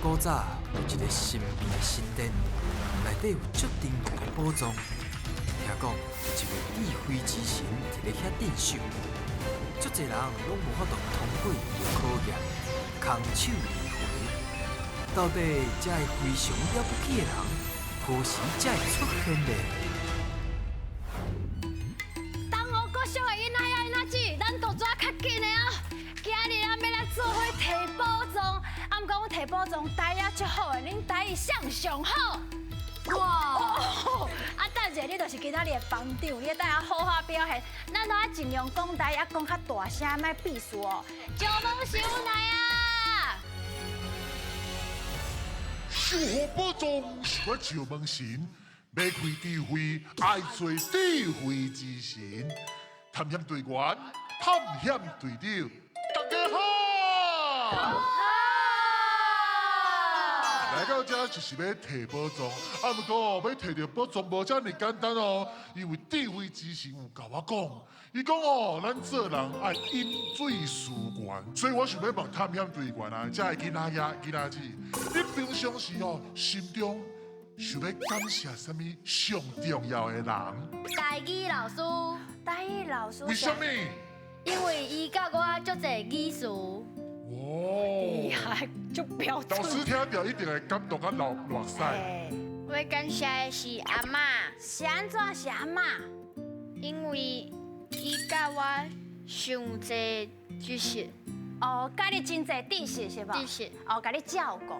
古早有一个神秘的神殿，内底有足珍贵的宝藏。听讲有一位智慧之神伫咧遐镇守，足济人拢无法度通过伊的考验，空手而回。到底这个非常了不起的人，何时才会出现呢？东吴国小的囡仔仔囡仔姊，咱都抓较紧的哦。今日咱欲来做伙提宝藏，啊，毋过阮提宝藏台语足好的，恁台语啥上好？哇！啊，等者你就是今仔日的帮长，你等下好好表现。咱都爱尽量讲台语，啊，讲较大声，莫避暑哦。石门神来啊！守护宝藏是我石门神，欲开智慧，爱做智慧之神。探险队员，探险队长，大家好。来到这就是欲提宝藏，啊，毋过欲提著宝藏无遮尔简单哦，因为智慧之神有共我讲，伊讲哦，咱做人爱饮水思源，所以我想欲问探险队员啊，遮的囡仔仔、囡仔姊，你平常时哦，心中想欲感谢啥物上重要的人？台语老师。台语老师。为啥物？因为伊教我足济语词。哇！厉害，足标准。老师听著一定会感动甲流目屎。我感谢的是阿嬷。是按怎是阿嬷？因为伊教我上济知识。哦，教你真济知识是无？知识。哦，共你照顾。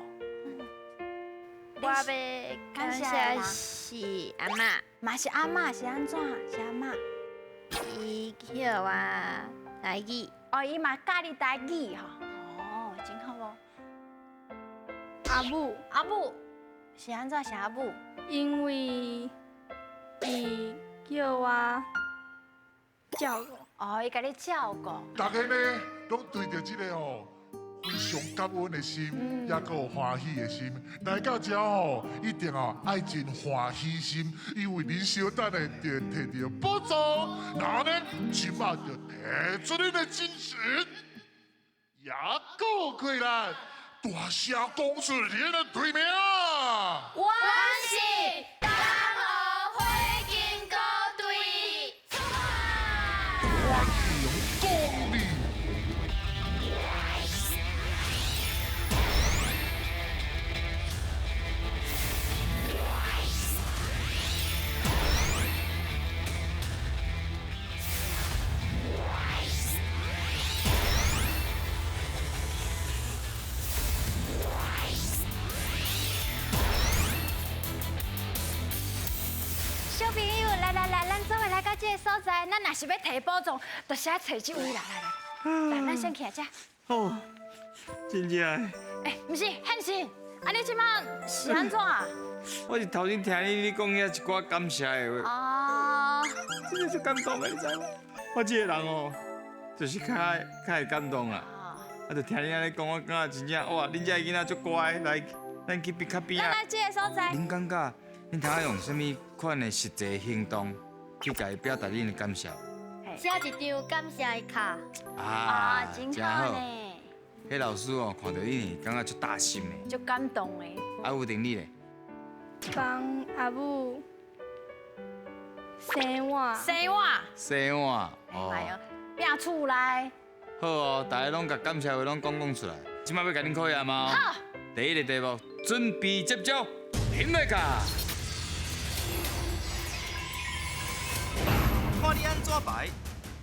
我欲感谢的是阿嬷。嘛是阿嬷，是按怎？是阿嬷。伊教我台语。哦，伊嘛教你台语吼。哦，真好哦。阿母。阿母是按怎？是阿母？因为伊叫我照顾。哦，伊共你照顾。大家呢，拢对著这个哦，非常感恩的心，也阁有欢喜的心，来到遮吼，一定哦爱真欢喜心，因为恁小等下就会提著宝藏，然后呢，这马就提出恁的精神，也阁过来，大声讲出恁的队名。阮是东吴火金姑队。欢迎光临。小朋友，来来来，咱做伙来到这个所在，咱若是欲提宝藏，就是爱揣这位啦，来来，来，咱先徛遮。哦，真正的。欸，毋是，宪信，啊，你这马是按怎啊？我是头先听你讲遐一寡感谢的话。哦。真的足感动的，你知无？我这个人哦，就是较较会感动啦。啊，就听你按呢讲，我感觉真正哇，恁遮囡仔足乖，来，咱去比较边仔。咱来这个所在。恁感觉？恁通用啥物款的实际行动去共伊表达恁的感谢？写一张感谢的卡。啊，真好呢。彼老师哦，看著你感觉足大心的，足感动的。啊，有定你咧？帮阿母洗碗。洗碗。洗碗。哦。哎呦，拼厝内。好哦，大家拢共感谢话拢讲讲出来。这马欲共恁考验吗？好。第一个题目，准备接招，停落卡。看你按怎排，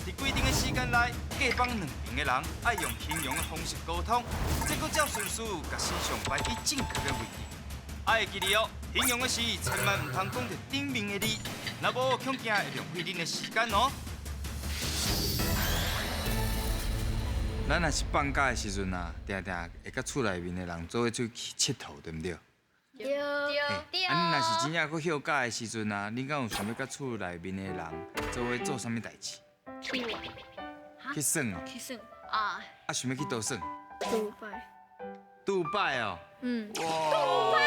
伫规定的时间内，各帮两边的人爱用形容的方式沟通，再阁照顺序共神像摆去正确的位置。爱会记得哦，形容的时千万毋通讲著顶面的字，若无恐惊会浪费恁的时间哦。咱若是放假的时阵啊，定定会佮厝内面的人做伙出去𨑨迌，对毋对？对对。啊，恁若是真正阁歇假的时阵啊，恁敢有想欲佮厝内面的人做伙做啥物代志？去玩。去耍哦。去耍。啊。啊，想欲去佗耍？杜拜。杜拜哦。嗯。哇。杜拜。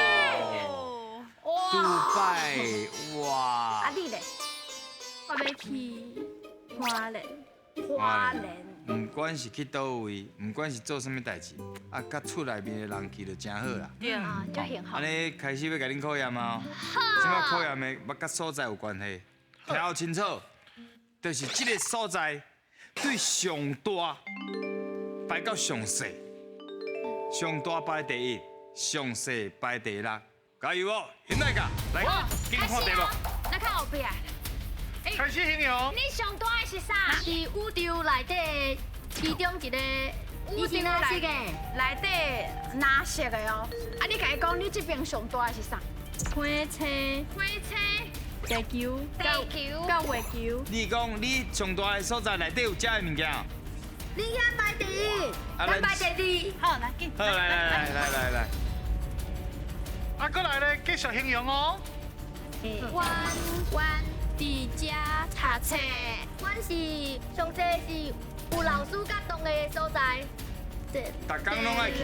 哇。杜拜，哇。啊，你咧？我欲去花莲。花莲。毋管是去佗位，毋管是做啥物代志，啊，佮厝內面的人去就誠好啦。對啊，足幸福。按呢開始欲共恁考驗啊！這擺考驗的，欲佮所在有關係，聽好清楚，就是這个所在對上大排到上細，上大排第一，上細排第六。加油哦，現在㗎，來，緊看題目。咱較後壁。開始形容。你上大的是啥？是宇宙內底其中一个，宇宙內內底藍色的哦。啊，你共伊講，你這邊上大的是啥？火車。火車。地球。地球。佮月球。你講你上大的所在內底有遮的物件？你遐排第一，咱排第二。好，來緊。好，來來來來來來。啊，閣來咧，繼續形容哦。阮阮佇遮讀冊，阮是上濟是有老師佮同學的所在。逐工攏愛去。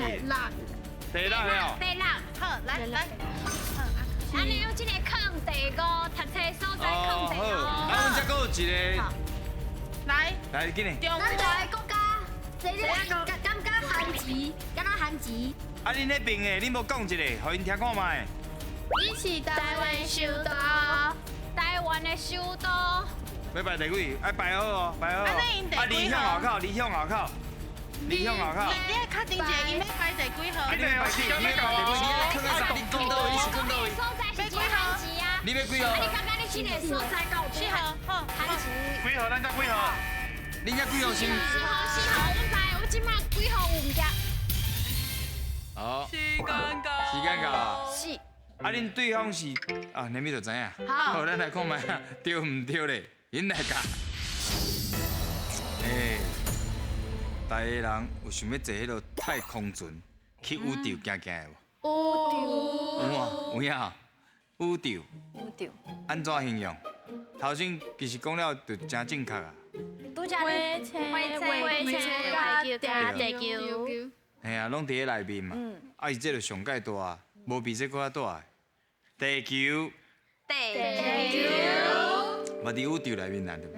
第六哦。第六，好，來來。按呢有這个空第五，讀冊所在空第五。啊，阮這閣有一个。來。來，緊嘞。咱台國家，這個感覺番薯，敢若番薯。啊，恁彼邊的，恁無講一个，予𪜶聽看覓。你是台灣首都，台灣的首都。欲排第幾？愛排好哦，排好。啊，你向後口，你向後口，你向後口。你愛確定一下，伊欲排第幾號？你欲排第幾？你欲排第幾？你囥佇啥？你講佗位？你是囥佗位？所在是幾番薯啊？你欲幾號？啊，你感覺你這个所在夠有幾號？好，番薯。幾號？咱遮幾號？恁遮幾號先？四號，四號，阮排，阮這馬幾號有物件？好。時間到。時間到。是。啊，恁對方是啊，連咪就知影。好，咱來看覓啊，對毋對咧？𪜶來共。欸，台個人有想欲坐彼个太空船去宇宙行行的無？宇宙。有啊，有影。宇宙。宇宙。按怎形容？頭先其實講了就誠正確啊。拄才火車、火車、地球。嘿啊，攏佇咧內面嘛。啊，伊這个上蓋大，無比這閣較大。地球。地球。嘛佇宇宙內面啦，對毋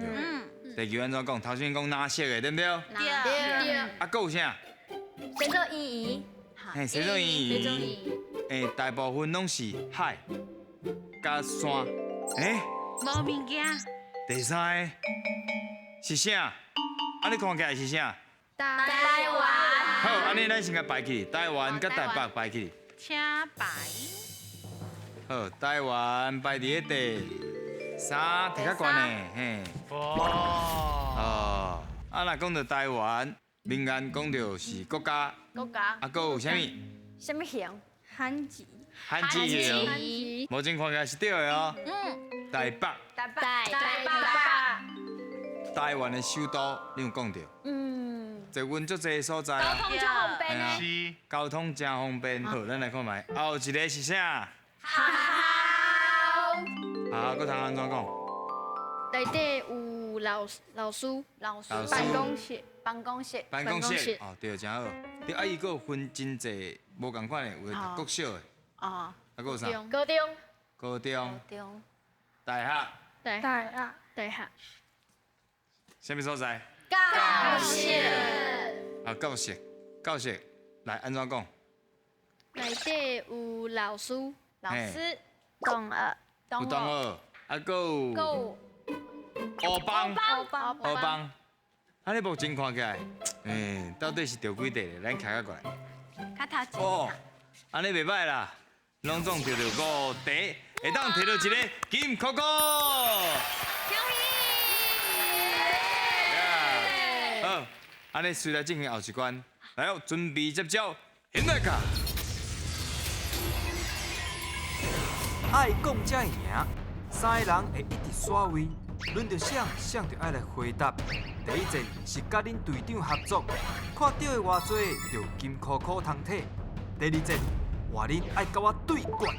對？地球按怎講？頭先講藍色的，對毋對？對。啊，閣有啥？生做圓圓。嘿，生做圓圓。欸，大部分攏是海佮山。欸？無物件。第三个是啥？啊，你看起來是啥？台灣。好，按呢咱先共排起，台灣佮台北排起。請排。好，台灣排佇咧第三，摕較懸的，嘿。哇。哦，啊，若講著台灣，民間講著是國家。國家。啊，閣有啥物？啥物型？韓籍。韓籍型。目前看起來是對的哦。嗯。台北。台北。台北。台灣的首都，你有講著？嗯。捷運足濟所在。交通足方便的。是。交通誠方便。好，咱來看覓，後一个是啥？學校。學校閣通按怎講？內底有老師、老師、辦公室、辦公室、辦公室。哦，對，誠好。對，啊，伊閣有分真濟無仝款的，有的讀國小的。哦。啊，閣有啥？高中。高中。中。大學。大學。大學。啥物所在？教室。啊，教室，教室，來按怎講？內底有老師。老師。同學。有同學，啊，閣有。閣有。烏幫。烏幫。烏幫。啊，你目前看起來，欸，到底是著幾塊咧？咱徛較過來。較頭前。哦，按呢袂䆀啦，攏總摕著五塊，會當摕著一个金箍箍。恭喜！好，按呢隨來進行後一關，來哦，準備接招，現在卡。愛講才會贏，三个人會一直刷位，輪著誰，誰就愛來回答。第一戰是佮恁隊長合作，看著的偌濟就金箍箍通摕。第二戰換恁愛佮我對決，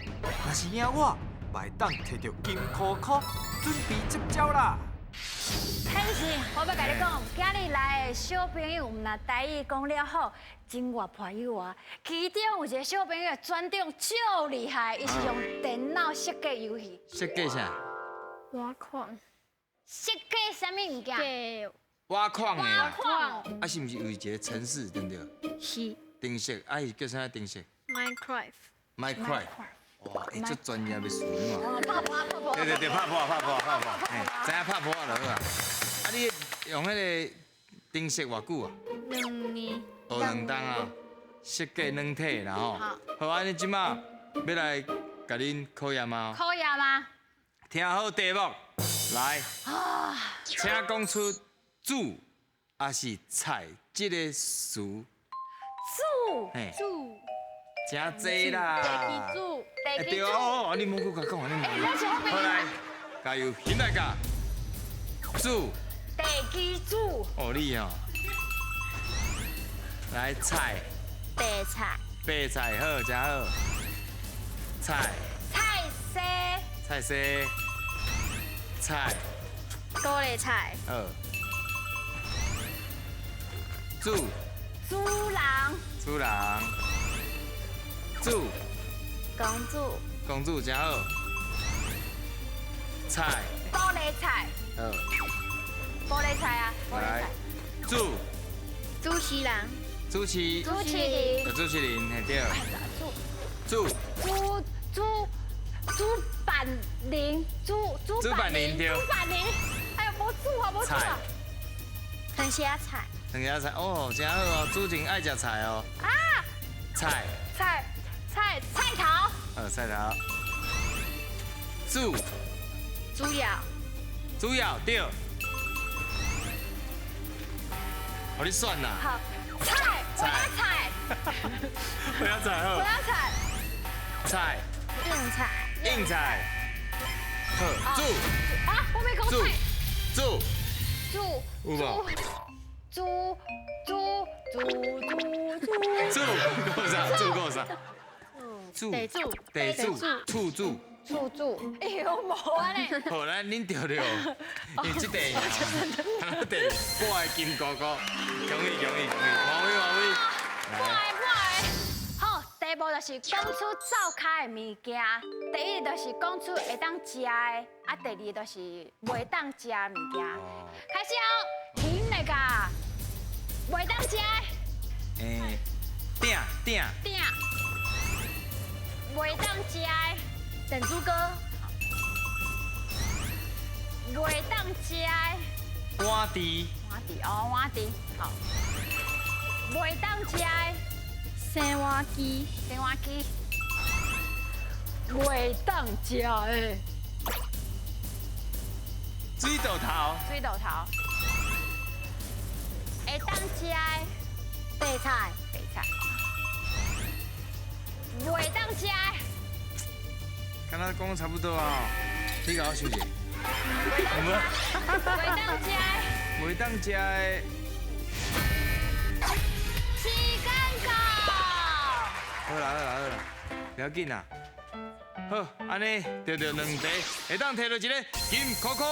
若是贏我，嘛會當摕著金箍箍。準備接招啦！天心，我欲共你講，今日來的小朋友毋但台語講了好，真活潑有啊。其中有一个小朋友專長足厲害，伊是用電腦設計遊戲。設計啥？畫框。設計啥物物件？計挖矿的啦。挖矿。啊，是毋是有一个城市对毋对？是。程式，啊，是叫啥程式？Minecraft。 Minecraft。哇，欸，足专业的词嘛。拍破拍破。对对对，拍破拍破拍破，嘿，知影拍破就好啊。啊，你用彼个程式偌久啊？两年。学两冬啊，设计软体啦吼。好，啊，你这马欲来共恁考验吗？考验吗？听好题目，来，请讲出煮抑是菜这个词。煮。煮。真济啦。地基主。地基主。哦，你莫阁共我讲，你莫。好来，加油，起来噶。煮。地基主。哦，你哦。来菜。白菜。白菜好，真好。菜。菜丝。菜丝。菜。高丽菜。好。主。主人。主人。主。公主。公主真好。菜。高丽菜。好。高丽菜啊。来。主。主持人。主持。主持人。主持人，嘿对。主。主主主板林，主主板林对。主板林，哎呦，无煮啊，无煮啊。藤虾菜。藤虾菜哦，真好哦，主持人爱食菜哦。啊。菜。菜菜菜头。菜头。主。主要。主要对。予你选啦。好，菜，我要菜。我要菜好。我要菜。菜。硬菜。硬菜。好，煮。啊，我没讲菜。煮。煮。有无？煮煮煮煮煮。煮够啥？煮够啥？煮。地主。地主。厝主。厝主。哎呦，无安呢。好，来恁著著，因为这题，这题半个金箍箍，恭喜恭喜恭喜，王威王威。半个半个。好，题目就是讲出灶跤的物件。第一就是讲出会当食的，啊，第二就是袂当食的物件。开始哦，停那个，袂当食的。欸，鼎鼎。鼎。袂当食的。珍珠哥。袂当食的。碗池。碗池哦，碗池好。袂当食的。生碗机。生碗机。袂当食的。水豆头。水豆头。会当食的。白菜。白菜。袂当食的。敢若讲差不多啊，你共我想者。袂当食的。袂当食的。时间到。好啦好啦好啦，不要紧啦。好，按呢著著两题，会当摕到一个金箍箍。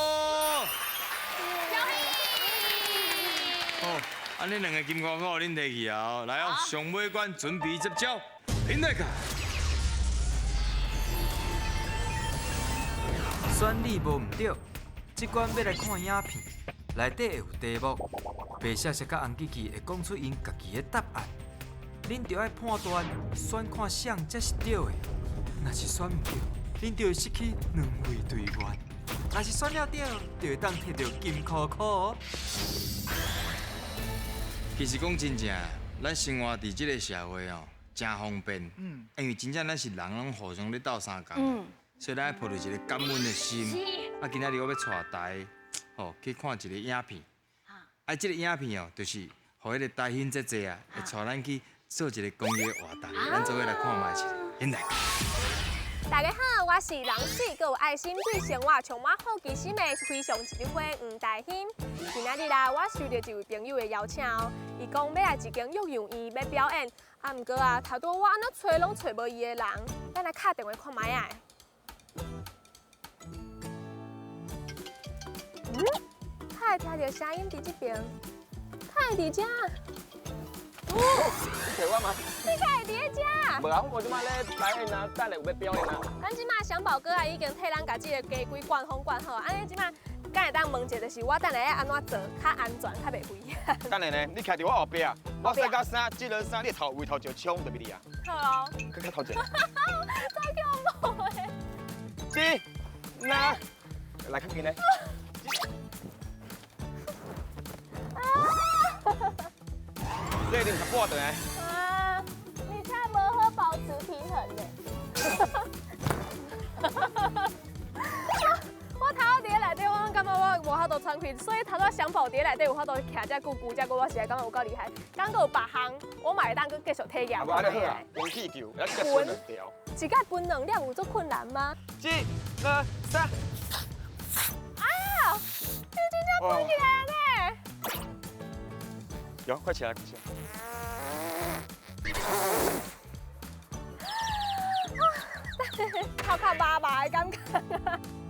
恭喜！好，按呢两个金箍箍恁摕去啊！来哦，上尾关准备接招，停来看。选你无毋对，这关欲来看影片，内底会有题目，白雪雪佮红机器会讲出𪜶家己的答案，恁著爱判断选看啥才是对的。若是选毋对，恁就会失去两位队员；若是选了对，就会当摕著金箍箍哦。其实讲真正，咱生活伫这个社会哦，真方便。因为真正咱是人拢互相咧斗相共。所以咱爱抱著一个感恩的心。啊，今仔日我欲带大家吼去看一个影片。啊，这个影片哦，就是予彼个台兴姐姐啊，会带咱去做一个公益活动。咱做伙来看觅者。进来。大家好，我是人水，阁有爱心，对生活充满好奇心的非常一花黄大兴。今仔日啦，我收到一位朋友的邀请哦，伊讲欲来一间育幼院欲表演，啊，毋过啊，头拄我按怎揣拢揣无伊的人，咱来敲电话看觅仔。嗯，敢会听著声音伫这边，敢会伫遮？哦，你揣我吗？你敢会伫咧遮？无啊，我这摆咧表演啊，等下有欲表演啊。咱这摆祥宝哥啊，已经替咱共这个家规灌风灌好，按呢这摆敢會當問一下，就是我等下要按怎做較安全、較袂危險？等下呢，你徛佇我後壁，我洗到三，這輪三，你頭位頭就衝就俾你啊。好咯。去較頭前。太恐怖的。一、兩，來較近咧。這你唔較半頓來。啊，你真無好保持平衡呢。我頭佇咧內底，我感覺我無法度喘氣，所以頭拄雙寶佇咧內底有法度徛遮久、久遮久，我實在感覺有夠厲害。敢閣有別項，我嘛會當閣繼續體驗。啊，無按呢好啊，分氣球，咱這個分兩條。一個分兩粒有足困難嗎？一、二、三。啊！你真正分起來呢？有，快起來，快起來！頭殼麻麻的感覺。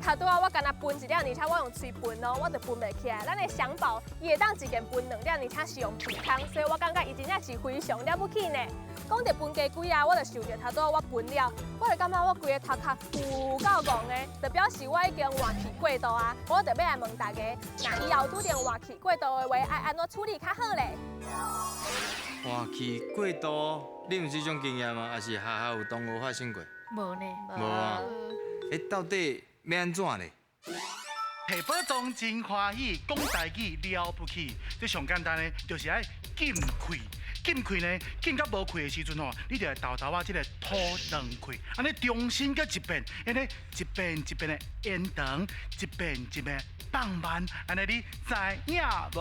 頭拄仔我干焦分一粒，而且我用喙分哦，我就分袂起來。咱的雙寶伊會當一件分兩粒，而且是用鼻孔，所以我感覺伊真正是非常了不起呢。講到分雞鬼啊，我就想著頭拄仔我分了，我就感覺我規个頭殼有夠戇的，就表示我已經換氣過度啊。我就欲來問大家，若以後拄著換氣過度的話，愛按怎處理較好咧？換氣過度，你有這種經驗嗎？還是學校有同學發生過？無呢。無啊。欸，到底欲按怎咧？提寶藏真歡喜，講台語了不起。這上簡單的，就是愛禁氣。禁氣呢，禁到無氣的時陣吼，你就會沓沓仔這个吐兩氣，按呢重新閣一遍，按呢一遍一遍的延長，一遍一遍放慢，按呢你知影無？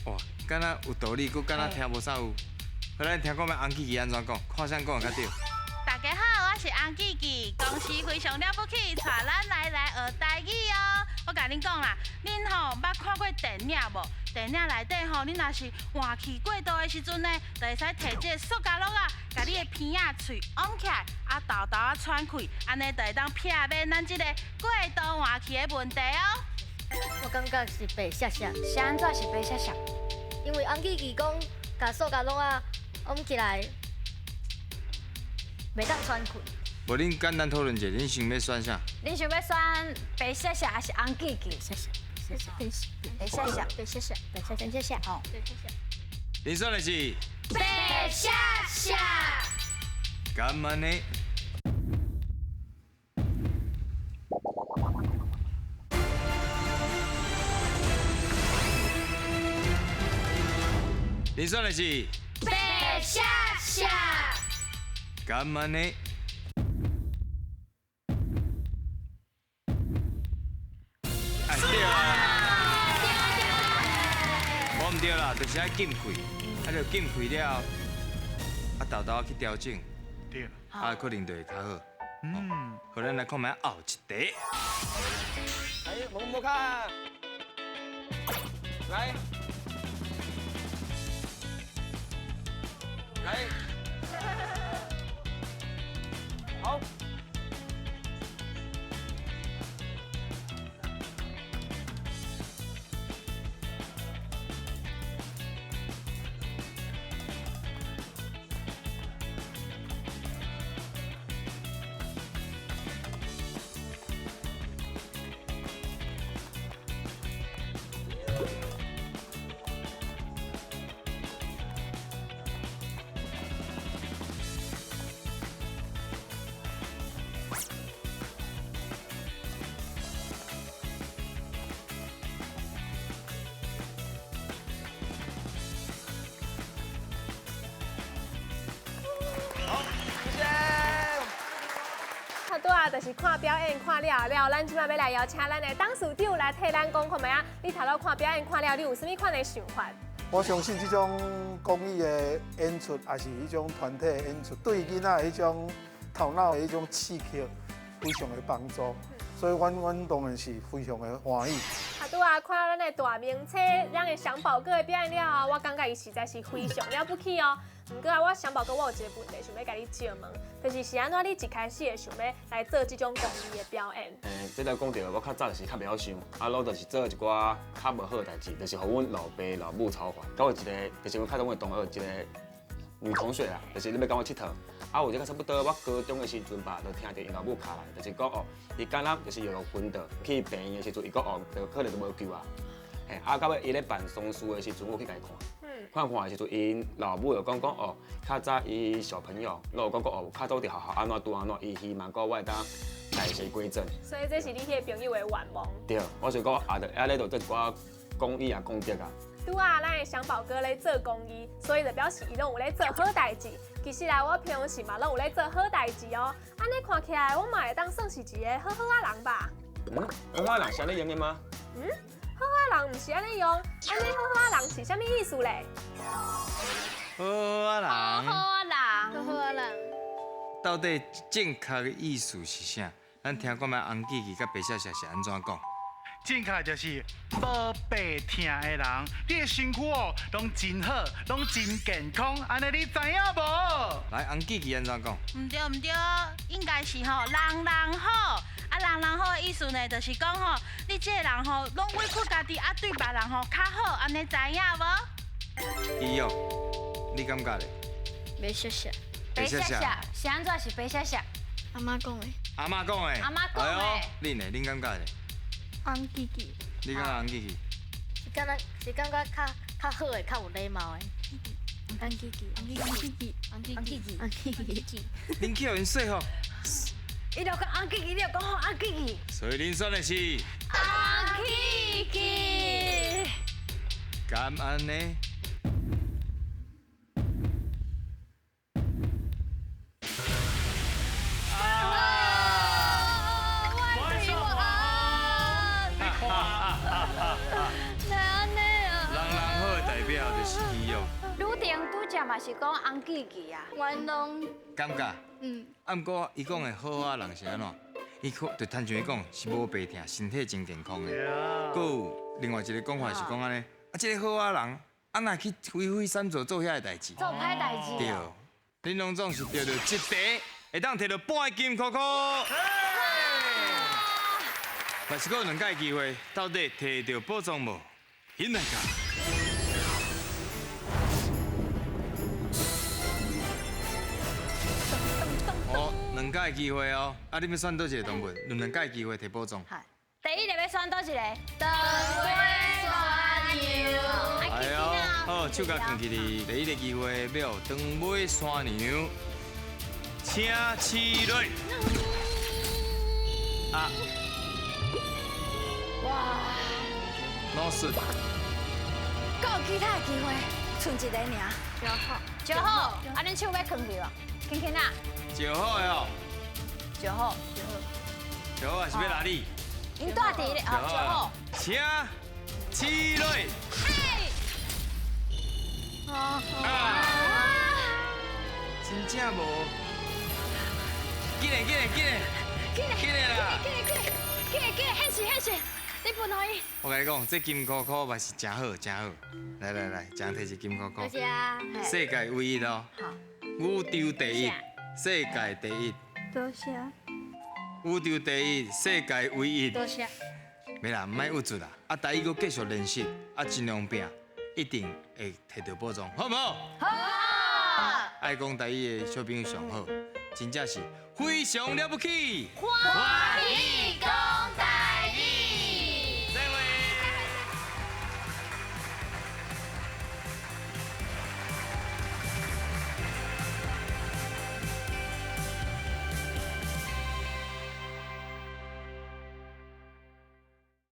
哇，敢若有道理，閣敢若聽無啥有。好，咱聽看覓洪記記按怎講，看啥講會較對。大家好，我是洪記記，公司非常了不起，帶咱來學台語哦。我共恁講啦，恁吼捌看過電影無？電影內底吼，恁若是換氣過度的時陣呢，就會使提這个塑膠橐仔，共你的鼻仔喙掩起來，啊，沓沓仔喘氣，按呢就會當避免咱這个過度換氣的問題哦。我感覺是白雪雪，是按怎是白雪雪？因為洪記記講，共塑膠橐仔掩起來，袂當喘氣。無，恁簡單討論者，恁想欲選啥？恁想欲選白雪雪，還是洪記記？雪雪，白雪雪，白雪雪，白雪雪，吼。恁選的是？白雪雪。敢按呢？恁選的是？白雪雪。敢按呢？哎，對啊！無毋對啦，就是愛禁氣，啊，就禁氣了，啊，沓沓去調整，對，啊，可能就會較好。嗯，好，咱來看覓後一題。哎，摸摸看，來，來。好。拄啊，就是看表演看了了，咱這擺欲來邀請咱的董事長來替咱講看覓啊？你頭拄看表演看了，你有啥物款的想法？我相信這種公益的演出，也是彼種團體的演出，對囡仔的彼種頭腦的彼種刺激，非常的幫助。所以，阮當然是非常的歡喜。啊，拄啊，看到咱的大明星，咱的雙寶哥的表演了後，我感覺伊實在是非常了不起哦。毋過啊，我雙寶哥，我有一個問題想欲共你借問，就是是按怎你一開始會想欲來做這種公益的表演？這來講著，我較早是較袂曉想，啊，攏就是做一寡較無好的代誌，就是予阮老爸老母操煩。到有一個，就是阮較早阮的同學一個女同學啊，就是咧欲共我𨑨迌，啊，有这个差不多，我高中的时阵吧，就听著𪜶老母敲来，就是讲哦，伊敢若就是药昏倒去病院的时阵，伊讲哦，就可能就无救啊。嘿，啊，到尾伊咧办丧事的时阵，我去共伊看，看看的时阵，𪜶老母就讲讲哦，较早伊小朋友，拢有讲讲哦，较早伫学校按怎拄按怎，伊希望讲我会当来世归正。所以这是你彼个朋友的愿望。对，我就讲啊，就按呢就做一寡公益啊，功德啊。拄啊，咱的祥宝哥咧做公益，所以就表示伊拢有咧做好代志。其实啊，我平常时嘛拢有咧做好代志哦。按呢看起来，我嘛会当算是一个好好仔人吧？嗯，好好仔人是按呢用的吗？嗯，好好仔人毋是按呢用，按呢好好仔人是啥物意思咧？好好仔人，好好仔人，好好仔人，到底正确的意思是啥？咱听看觅洪记记佮白雪雪是按怎讲？正确就是无病痛的人，你的身躯哦，拢真好，拢真健康，按呢你知影无？来，洪记记按怎讲？毋对毋对，应该是吼人人好。啊，人人好的意思呢，就是讲吼，你这个人吼，拢委屈家己，啊，对别人吼较好，按呢知影无？伊哦，你感觉咧？白雪雪，白雪雪，是按怎是白雪雪？阿嬷讲的。阿嬷讲的。阿嬷讲的。哎呦，恁呢？恁感觉咧？洪记记。你感觉洪记记？是感觉是感觉较较好的，较有礼貌的。洪记记，洪记记，洪记记，洪记记。恁去予𪜶说服。伊就讲洪记记，你就讲好洪记记。所以恁选的是洪记记。敢按呢？嘛是讲洪记记啊，阮拢感觉，嗯，啊，毋过伊讲的好仔人是按怎？伊可就亲像伊讲是无病痛，身体真健康的。阁有另外一个讲法是讲按呢，啊，这个好仔人，啊，若去挥挥三做做遐个代志，做歹代志。对，恁拢总是得著一题，会当摕著半金箍箍。嘛是阁有两摆机会，到底摕著宝藏无？引来噶。两届机会哦，啊，你欲选佗一个动物？有两届机会摕宝藏。第一个欲选佗一个？长尾山羊。哎呦，好，手共囥起哩。第一个机会欲长尾山羊，请起来。啊！哇！老师。阁有其他的机会，剩一个尔。就好。就好，啊，恁手欲囥去无？轻轻啊。就好的哦，就好，就好，还是欲哪里？𪜶住伫咧，哦，就好。请起来。嘿。啊！真正无。紧嘞，紧嘞，紧嘞，紧嘞啦！紧嘞，紧嘞，紧嘞，紧嘞，现实，现实，你分予伊。我共你讲，这金箍箍嘛是真好，真好。来来来，一人提一金箍箍。多谢。世界唯一哦。好。宇宙第一。世界第一，多谢。宇宙第一，世界唯一。多谢。袂啦，毋爱郁卒啦。啊，台语阁继续练习，啊，尽量拼，一定会摕著宝藏，好毋好？好。爱讲台语的小朋友上好，真正是非常了不起。欢喜恭